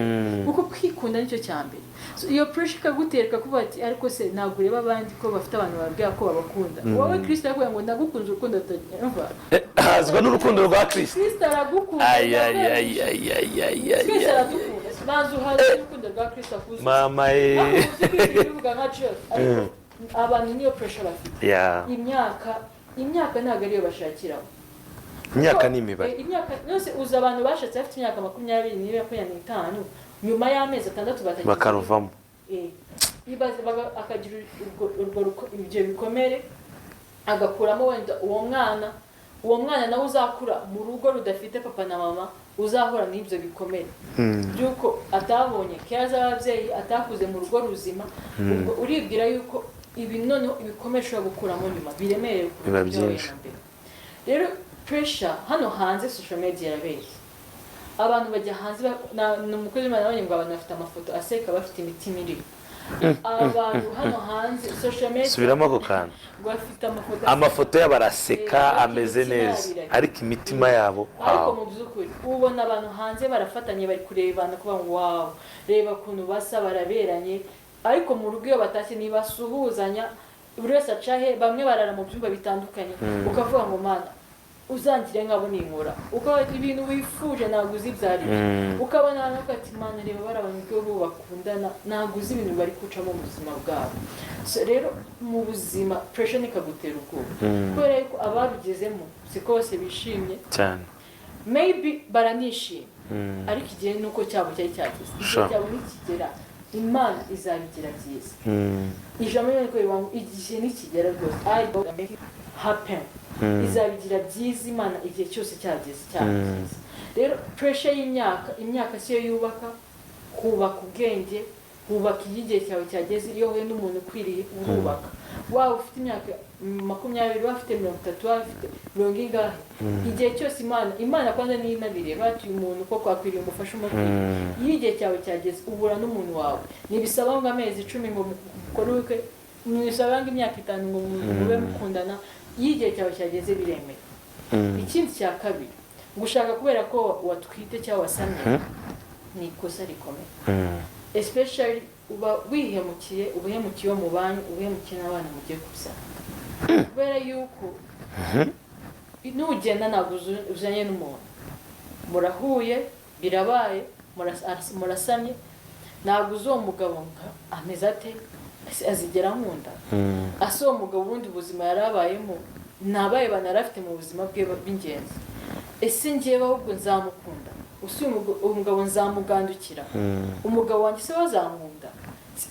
kuko kwikunda nicyo cya mbere. So, iyo pressure ikagutereka kuvuga ati: "Ariko se ntabwo ureba abandi ko bafite abantu bababwira ko babakunda?" Wowe Kristo yakubwira ngo: "Ndagukunze urukundo rutagira." Hazwa n'urukundo rwa Kristo. Kristo aragukunda. Ay, ay, ay, ay, ay, ay, ay, Twese ay. aradukunda. Banza uhaze urukundo rwa Kristo akuzuye. Mama ye. Ariko mu by'ukuri bivuga nka Jeff, ariko abantu niyo pressure bafite. Imyaka ntabwo ariyo bashakiraho. Imyaka ni imibare. Imyaka yose, uzi abantu bashatse bafite imyaka 22, 25, nyuma y'amezi 6 batagize Bakaruvamo. Ibaze, akagira ibyo bikomere, agakuramo wenda uwo mwana nawe uzakura mu rugo rudafite papa na mama, uzahura n'ibyo bikomere by'uko atabonye care z'ababyeyi, atakuze mu rugo ruzima. Ubwo uribwira yuko ibi noneho ibikomere ushobora gukuramo nyuma biremereye kuruta Biba ibyo wahuye byinshi. na mbere. Rero pressure hano hanze, social media irabeshya. Abantu bajya hanze, ni umukozi w'Imana nabonye ngo abantu bafite amafoto aseka, bafite imitima iri. Abantu hano hanze, social media, Subiramo ako kantu. ngo bafite amafoto Amafoto yabo araseka, ariko ameze imitima neza, yabo irarira. Ariko imitima yabo, Ariko wow. mu by'ukuri ubona abantu hanze barafatanye, bari kurebana, kuvuga ngo: "Wow, reba ukuntu basa, baraberanye." Ariko mu rugo iyo batashye ntibasuhuzanya, buri wese aca he, bamwe barara mu byumba bitandukanye. Ukavuga ngo: "Mana, uzangire nkabo ninkura." Ukaba ibintu wifuje ntabwo uzi ibyo ari byo. Ukabona abantu bavuga ati: "Mana, reba bari abantu ubwo bakundana." Ntabwo uzi ibintu bari gucamo mu buzima bwabo. So rero mu buzima pressure ntikagutera ubwoba, kubera yuko ababigezemo siko bose bishimye. Cyane. Maybe baranishimye, ariko igihe nuko cyabo cyari cyageze, igihe cyabo nikigera Imana izabigira byiza. Ijambo ry'Imana rivuga ngo igihe nikigera rwose, I will make it happen. Izabigira byiza Imana igihe cyose cyageze cyaba byiza. Rero pressure y'imyaka, imyaka siyo yubaka. Hubaka ubwenge, hubaka iyo igihe cyawe cyageze. Iyo uhuye n'umuntu ukwiriye, urubaka. Waba ufite imyaka 20, waba ufite 30, waba ufite mirongo ingahe, igihe cyose Imana kwanza niyo inabireba, bati: "Uyu muntu koko akwiriye umufasha umukwiriye." Iyo igihe cyawe cyageze, uhura n'umuntu wawe. Ntibisaba ngo amezi 10 ngo mukore ubukwe, ntibisaba ngo imyaka 5 ngo mube mukundana. Iyo igihe cyawe cyageze biremewe. Ikindi cya kabiri, gushaka kubera ko watwite cyangwa wasamye ni ikosa rikomeye. Especially uba wihemukiye, uba uhemukiye uwo mubanye, uba uhemukiye n'abana mugiye kubyara, kubera yuko nugenda ntabwo uzanye n'umuntu. Murahuye, birabaye, murasamye, ntabwo uzi uwo mugabo nka ameze ate. Ese azigera ankunda? Ase uwo mugabo ubundi buzima yari abayemo ntabaye bantu yari afite mu buzima bwe bw'ingenzi? Ese njyewe ahubwo nzamukunda? Ese uyu mugabo nzamugandukira? Umugabo wanjye se azankunda?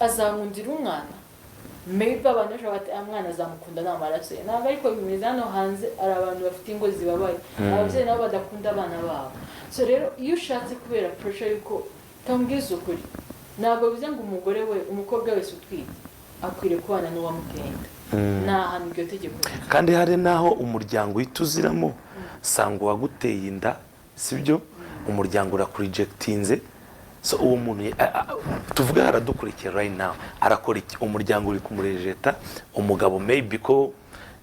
Azankundira umwana? Maybe abantu benshi bati: "Ah, mwana azamukunda, ni amaraso ye." Ntabwo ariko bimeze. Hano hanze hari abantu bafite ingo zibabaye, ababyeyi nabo badakunda abana babo. So rero iyo ushatse kubera pressure yuko, tambwiza ukuri. Ntabwo bivuze ngo umugore we, umukobwa wese utwite akwiriye kubana n'uwamuteye inda. Nta hantu iryo tegeko riri. Kandi hari n'aho umuryango uhita uziramo, sanga uwaguteye inda, sibyo, umuryango urakurejectinze. So uwo muntu tuvuge aradukurikiye right now, arakora iki? Umuryango uri kumurejecta, umugabo maybe ko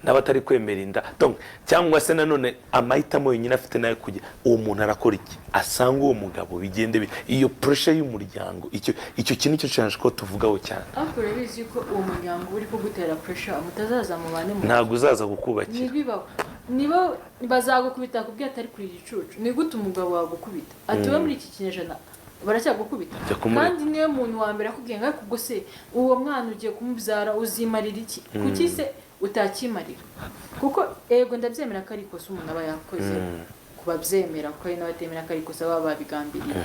nawe atari kwemera inda. Donc, cyangwa se nanone amahitamo yonyine afite nayo kujya, uwo muntu arakora iki? Asanga uwo mugabo bigende iyo pressure y'umuryango, icyo kintu cyo cyane ko tuvugaho cyane. Ariko urabizi ko uwo muryango uri kugutera pressure, mutazaza mubane mu Ntabwo uzaza kukubakira. Ntibibaho. Nibo bazagukubita, akubwira atari kuri igicucu. Ni gute umugabo wagukubita ati we muri iki kinyejana baracyagukubita? Jya kumureka. Kandi niwe muntu wa mbere akubwiye ngo: "Ariko ubwo se uwo mwana ugiye kumubyara uzimarira iki? Kuki se utakimarira?" Kuko ego, ndabyemera ko ari ikosa umuntu aba yakoze, ku babyemera, kuko hari n'abatemera ko ari ikosa baba babigambiriye.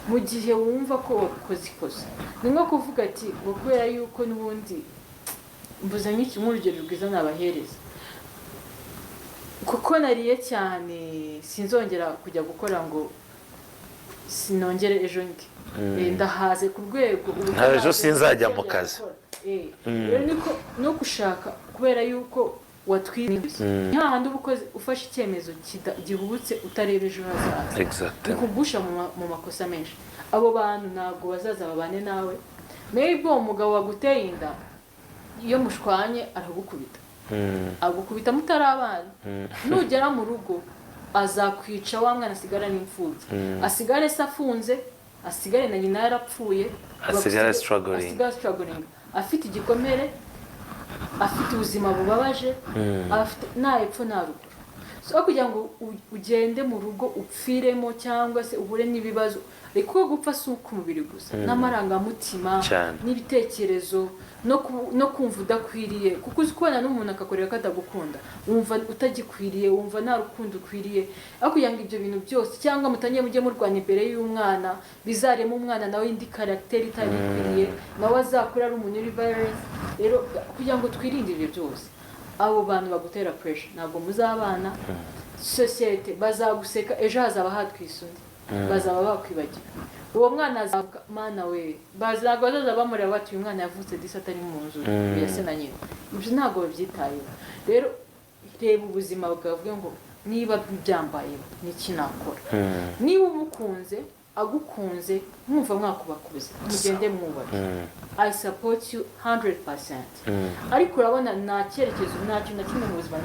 Mu gihe wumva ko wakoze ikosa, ni nko kuvuga ati ngo kubera yuko n'ubundi mbuze nk'urugero rwiza nabahereza, kuko nariye cyane sinzongera kujya gukora ngo sinongere ejo ndye. Ndahaze ku rwego ubu Nta ejo ndahaze, sinzajya mu sinzongera kazi. gukora. Rero niko no gushaka kubera yuko watwite, hahandi uba ukoze, ufashe icyemezo gihubutse, utareba ejo hazaza, bikugusha mu makosa menshi. Abo bantu ntabwo bazaza babane nawe. Maybe uwo mugabo waguteye inda, iyo mushwanye aragukubita, agukubita mutari abana. Nugera mu rugo azakwica, wa mwana asigara n'imfubyi, asigare se afunze, asigare na nyina yarapfuye. Asigare struggling. Asigare struggling, afite igikomere, afite ubuzima bubabaje, afite nta epfo nta ruguru. So aho kugira ngo ugende mu rugo upfiremo cyangwa se uhure n'ibibazo, reka uko gupfa si ukumubiri gusa, n'amarangamutima, n'ibitekerezo, no kumva udakwiriye, kuko uzi kubana n'umuntu akakorera ko atagukunda, wumva utagikwiriye, wumva nta rukundo ukwiriye. Aho kugira ngo ibyo bintu byose, cyangwa mutangiye mujye murwana imbere y'umwana, bizarema umwana nawe indi caractère itari ikwiriye, nawe azakura ari umuntu uri violence. Rero kugira ngo twirinde ibyo byose, abo bantu bagutera pressure ntabwo muzabana. Sosiyete bazaguseka, ejo hazaba hatwise undi, bazaba bakwibagiwe. Uwo mwana azavuga: "Mana we!" Ntabwo bazaza bamureba bati: "Uyu mwana yavutse disi atari mu nzu ya se na nyina." Ibyo ntabwo babyitayeho. Rero reba ubuzima bwawe, uvuge ngo: "Niba byambayeho, niki nakora?" Niba umukunze, agukunze, mwumva mwakubaka ubuzima, mugende mwubake. I support you 100%. Ariko urabona nta cyerekezo, nta kintu na kimwe mu buzima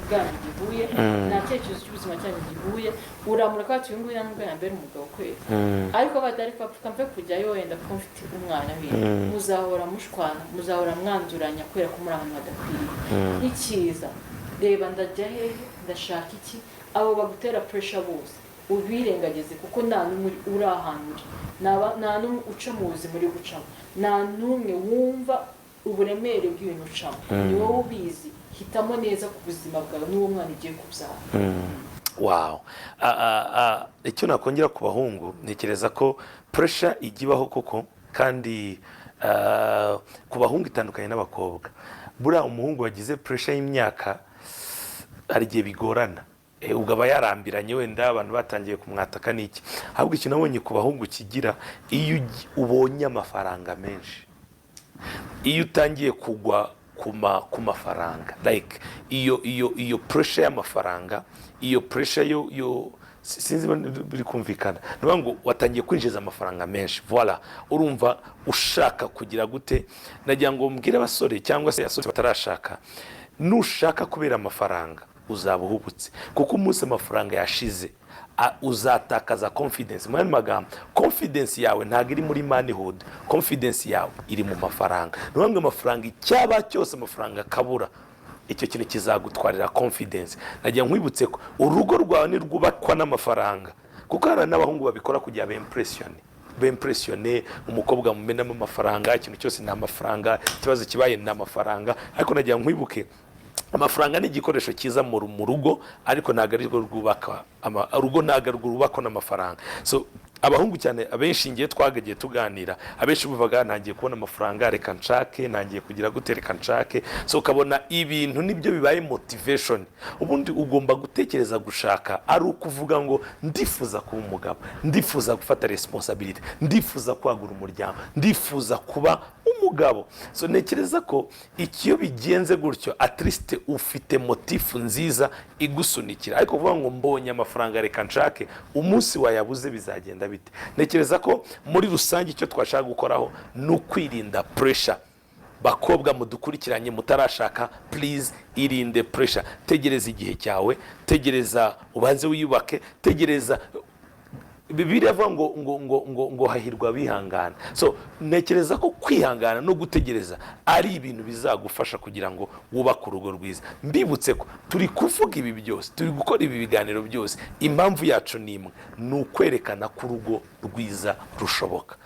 bwanyu gihuye, nta cyerekezo cy'ubuzima cyanyu gihuye, uramureka ati: "Uyu nguyu namubwo yambere umugabo kwera," ariko batari kapfuka mve kujyayo wenda kuko mfite umwana wiwe. Muzahora mushwana, muzahora mwanduranya kubera ko muri ahantu hadakwiriye. Icyiza, reba: ndajya hehe? Ndashaka iki? Abo bagutera pressure bose ubirengagize, kuko nta n'umwe uri ahantu uri, nta n'umwe uca mu buzima uri gucamo, nta n'umwe wumva uburemere bw'ibintu ucamo. Ni wowe ubizi. Hitamo neza ku buzima bwawe n'uwo mwana ugiye kubyara. Wow. Icyo nakongera ku bahungu, ntekereza ko pressure ijya ibaho koko, kandi ku bahungu itandukanye n'abakobwa. Buriya umuhungu wagize pressure y'imyaka hari igihe bigorana. Ubwo aba yarambiranye, wenda abantu batangiye kumwataka n'iki. Ahubwo ikintu nabonye ku bahungu kigira, iyo ubonye amafaranga menshi, iyo utangiye kugwa ku mafaranga, like iyo pressure y'amafaranga, iyo pressure yo sinzi niba biri kumvikana, ni ukuvuga ngo watangiye kwinjiza amafaranga menshi, voila, urumva ushaka kugira gute? Nagira ngo mbwire abasore cyangwa se abasore batarashaka: nushaka kubera amafaranga uzaba uhubutse, kuko umunsi amafaranga yashize uzatakaza confidence. Mu yandi magambo, confidence yawe ntabwo iri muri manhood, confidence yawe iri mu mafaranga. Ni ukuvuga ngo amafaranga, icyaba cyose amafaranga akabura, icyo kintu kizagutwarira confidence. Nagira nkwibutse ko urugo rwawe nirwubakwa n'amafaranga, kuko hari n'abahungu babikora kugira bempressionne umukobwa, mumenamo amafaranga, ikintu cyose ni amafaranga, ikibazo kibaye ni amafaranga. Ariko nagira nkwibuke, amafaranga ni igikoresho cyiza mu rugo, ariko ntabwo ari rwo rwubaka urugo, ntabwo ari rwubakwa n'amafaranga. So Abahungu cyane, abenshi ngiye twagagiye tuganira, abenshi buvaga ntangiye kubona amafaranga, reka nshake, ntangiye kugira gute, reka nshake. So ukabona ibintu nibyo bibaye motivation. Ubundi ugomba gutekereza gushaka ari ukuvuga ngo ndifuza kuba umugabo, ndifuza gufata responsibility, ndifuza kwagura umuryango, ndifuza kuba umugabo. So ntekereza ko iyo bigenze gutyo, at least ufite motif nziza igusunikira. Ariko kuvuga ngo mbonye amafaranga, reka nshake, umunsi wayabuze bizagenda bite? Ntekereza ko muri rusange icyo twashaka gukoraho ni ukwirinda pressure. Bakobwa mudukurikiranye mutarashaka, please, irinde pressure. Tegereza igihe cyawe, tegereza ubanze wiyubake, tegereza. Bibiliya avuga ngo hahirwa abihangana. So ntekereza ko kwihangana no gutegereza ari ibintu bizagufasha kugira ngo wubake urugo rwiza. Mbibutse ko turi kuvuga ibi byose, turi gukora ibi biganiro byose, impamvu yacu ni imwe, ni ukwerekana ko urugo rwiza rushoboka.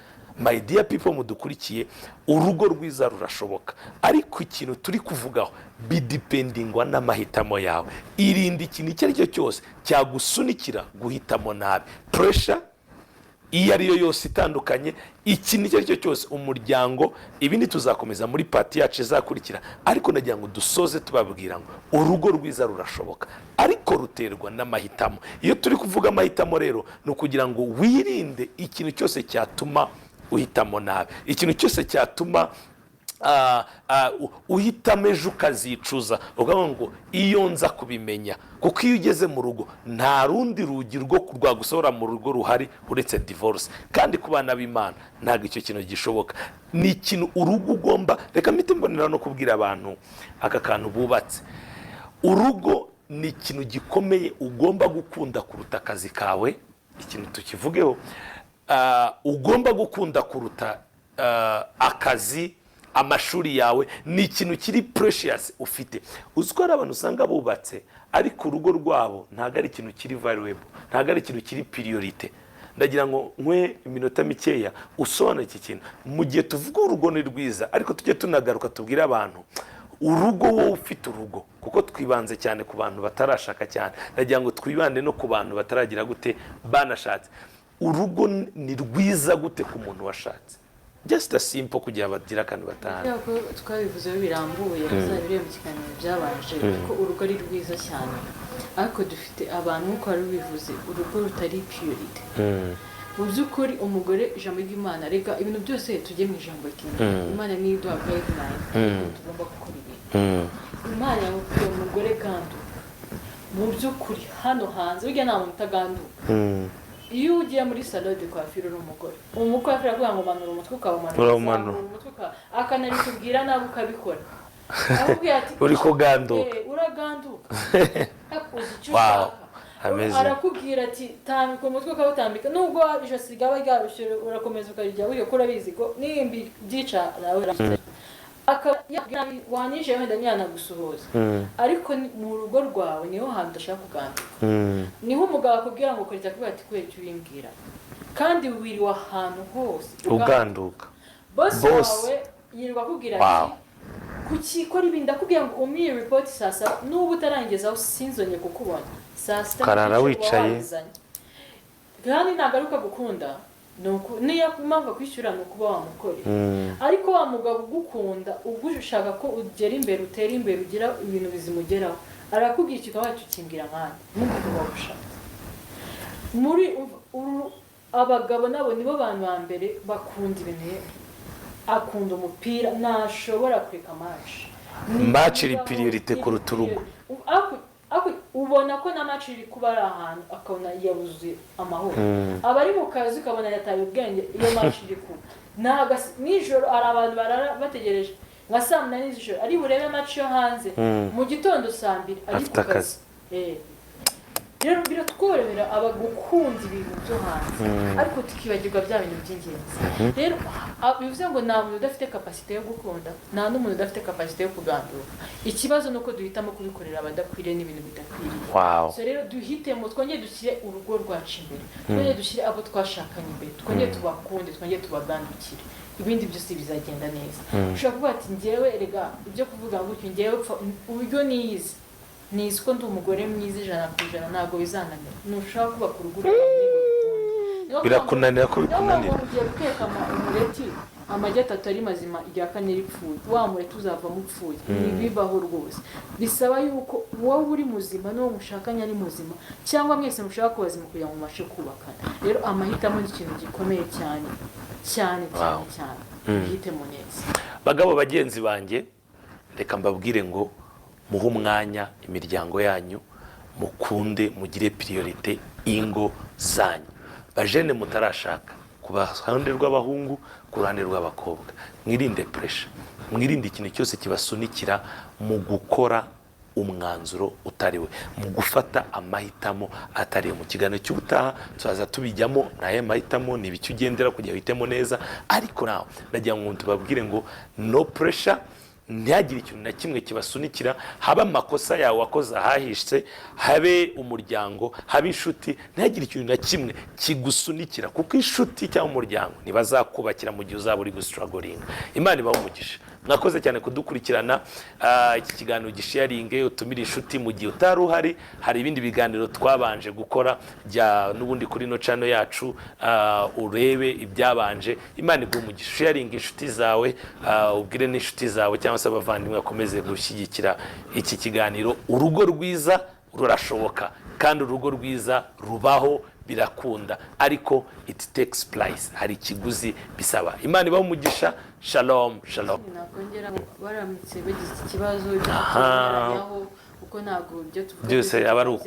My dear people mudukurikiye, urugo rwiza rurashoboka, ariko ikintu turi kuvugaho bidependingwa n'amahitamo yawe. Irinde ikintu icyo ari cyo cyose cyagusunikira guhitamo nabi, pressure iyo ari yo yose itandukanye, ikintu icyo ari cyo cyose, umuryango. Ibindi tuzakomeza muri part yacu izakurikira, ariko nagira ngo dusoze tubabwira ngo urugo rwiza rurashoboka, ariko ruterwa n'amahitamo. Iyo turi kuvuga amahitamo rero, ni ukugira ngo wirinde ikintu cyose cyatuma uhitamo nabi, ikintu cyose cyatuma uhitamo ejo ukazicuza, ukavuga ngo iyo nza kubimenya. Kuko iyo ugeze mu rugo, nta rundi rugi rwo rwagusohora mu rugo ruhari uretse divorce. Kandi ku bana b'Imana ntabwo icyo kintu gishoboka. Ni ikintu urugo ugomba, reka mpite mbonera no kubwira abantu aka kantu bubatse urugo, ni ikintu gikomeye ugomba gukunda kuruta akazi kawe. Ikintu tukivugeho, ugomba gukunda kuruta akazi, amashuri yawe. Ni ikintu kiri precious ufite. Uzi ko hari abantu usanga bubatse, ariko urugo rwabo ntabwo ari ikintu kiri valuable, ntabwo ari ikintu kiri priorité. Ndagira ngo nkwe iminota mikeya usobanure iki kintu. Mu gihe tuvuga urugo ni rwiza, ariko tujye tunagaruka tubwire abantu urugo, wowe ufite urugo, kuko twibanze cyane ku bantu batarashaka cyane. Ndagira ngo twibande no ku bantu bataragira gute, banashatse. Urugo ni rwiza gute ku muntu washatse? Just a simple, kugira bagire akantu batahana. Kubera ko twabivuzeho birambuye, muzabirebe mu kiganiro byabanje, ko urugo ari rwiza cyane, ariko dufite abantu, nk'uko wari ubivuze, urugo rutari priorité. Mu by'ukuri umugore, ijambo ry'Imana, reka ibintu byose tujye mu ijambo ry'Imana. Imana niyo iduha guideline tugomba gukora ibintu. Imana yamubwiye umugore ganduka. Mu by'ukuri hano hanze burya nta muntu utaganduka. Iyo ugiye muri salon de coiffure uri umugore, umukwafiri arakubwira ngo manura umutwe, ukawumanura. Urawumanura. Uzamura umutwe, akanabikubwira nabi ukabikora. Arakubwira ati Uri kuganduka. "Eh, uraganduka, uzi icyo Wow. ushaka." Amazing. Arakubwira ati tambika umutwe, ukawutambika, nubwo ijosi ryaba ryarushye urakomeza ukarijya buryo, ko urabizi ko nimba byica nawe akaba wanyije wenda ntiyanagusuhuza. Ariko mu rugo rwawe niho hantu udashaka kuganduka, niho umugabo akubwira ngo kora, akubwira ati kubera icyo ubimbwira, kandi wiriwe ahantu hose uganduka. Boss Boss. wawe yirirwa akubwira ati kuki ikora ibi, ndakubwira ngo umpe report saa 7, nuba utarangizaho sinzongeye kukubona saa 6 Ukarara n'igice uba wicaye. wayizanye. Kandi nagaruka gukunda ni niyo mpamvu akwishyura, ni ukuba wamukorera. Ariko wa mugabo ugukunda, ugushaka ko ugera imbere, utera imbere, ugira ibintu bizimugeraho, arakubwira icyo ukaba wacukimbwira nkandi n'umugabo wagushatse muri abagabo nabo nibo bantu ba mbere bakunda ibintu. Akunda umupira, ntashobora kureka match. Match iri priorité kuruta urugo. Ubona ko na match iri kuba ari ahantu, akabona yabuze amahoro, aba ari mu kazi, ukabona yataye ubwenge iyo match iri kuba. Ntabwo nijoro hari abantu barara bategereje nka saa 8 z'ijoro ari burebe match yo hanze, mu gitondo saa 2 ari Afite ku kazi. akazi. Eh. Rero biratworohera aba gukunda ibintu byo hanze, ariko tukibagirwa bya bintu by'ingenzi. Rero bivuze ngo nta muntu udafite capacité yo gukunda, nta n'umuntu udafite capacité yo kuganduka. Ikibazo ni uko duhitamo kubikorera abadakwiriye n'ibintu bidakwiriye. So rero duhitemo, twongere dushyire urugo rwacu imbere, twongere dushyire abo twashakanye imbere, twongere tubakunde, twongere tubagandukire, ibindi byose bizagenda neza. Ushobora kuvuga ati njyewe erega ibyo kuvuga gutyo, njyewe uburyo niyizi, nizi ko ndi umugore mwiza 100%, ntabwo bizananira. Ntushobora kubaka urugo rwawe ngo bikunde. Birakunanira ko bikunanira. Niyo ugiye guteka umureti, amagi atatu ari mazima, irya kane ripfuye, wa mureti uzavamo upfuye. Ntibibaho rwose. Bisaba yuko wowe uri muzima n'uwo mushakanye ari muzima, cyangwa mwese mushaka kuba bazima kugira ngo mubashe kubakana. Rero amahitamo ni ikintu gikomeye cyane cyane cyane cyane. Uhitemo neza. Bagabo bagenzi banjye, reka mbabwire ngo muhe umwanya imiryango yanyu, mukunde, mugire priorité ingo zanyu. Bajene mutarashaka, ku ruhande rw'abahungu, ku ruhande rw'abakobwa, mwirinde pressure, mwirinde ikintu cyose kibasunikira mu gukora umwanzuro utari we, mu gufata amahitamo atari yo. Mu kiganiro cy'ubutaha tuzaza tubijyamo, ni aya mahitamo, ni ibiki ugendera kugira uhitemo neza. Ariko nawe ndagira ngo tubabwire ngo no pressure, ntihagire ikintu na kimwe kibasunikira, habe amakosa yawe wakoze ahahise, habe umuryango, habe inshuti, ntihagire ikintu na kimwe kigusunikira, kuko inshuti cyangwa umuryango ntibazakubakira mu gihe uzaba uri gustrugglinga. Imana ibahe umugisha. Mwakoze cyane kudukurikirana. Iki kiganiro gisharinge, utumire inshuti mu gihe utari uhari. Hari ibindi biganiro twabanje gukora jya n'ubundi kuri ino channel yacu, urebe ibyabanje. Imana iguhe umugisha. Sharinga inshuti zawe, ubwire n'inshuti zawe cyangwa se abavandimwe bakomeze gushyigikira iki kiganiro. Urugo rwiza rurashoboka, kandi urugo rwiza rubaho, birakunda, ariko it takes price, hari ikiguzi bisaba. Imana ibahe umugisha. Shalom, shalom. Nakongera, baramutse bagize ikibazo, kuko ntabwo ibyo tuvuga Byose aba ari uko.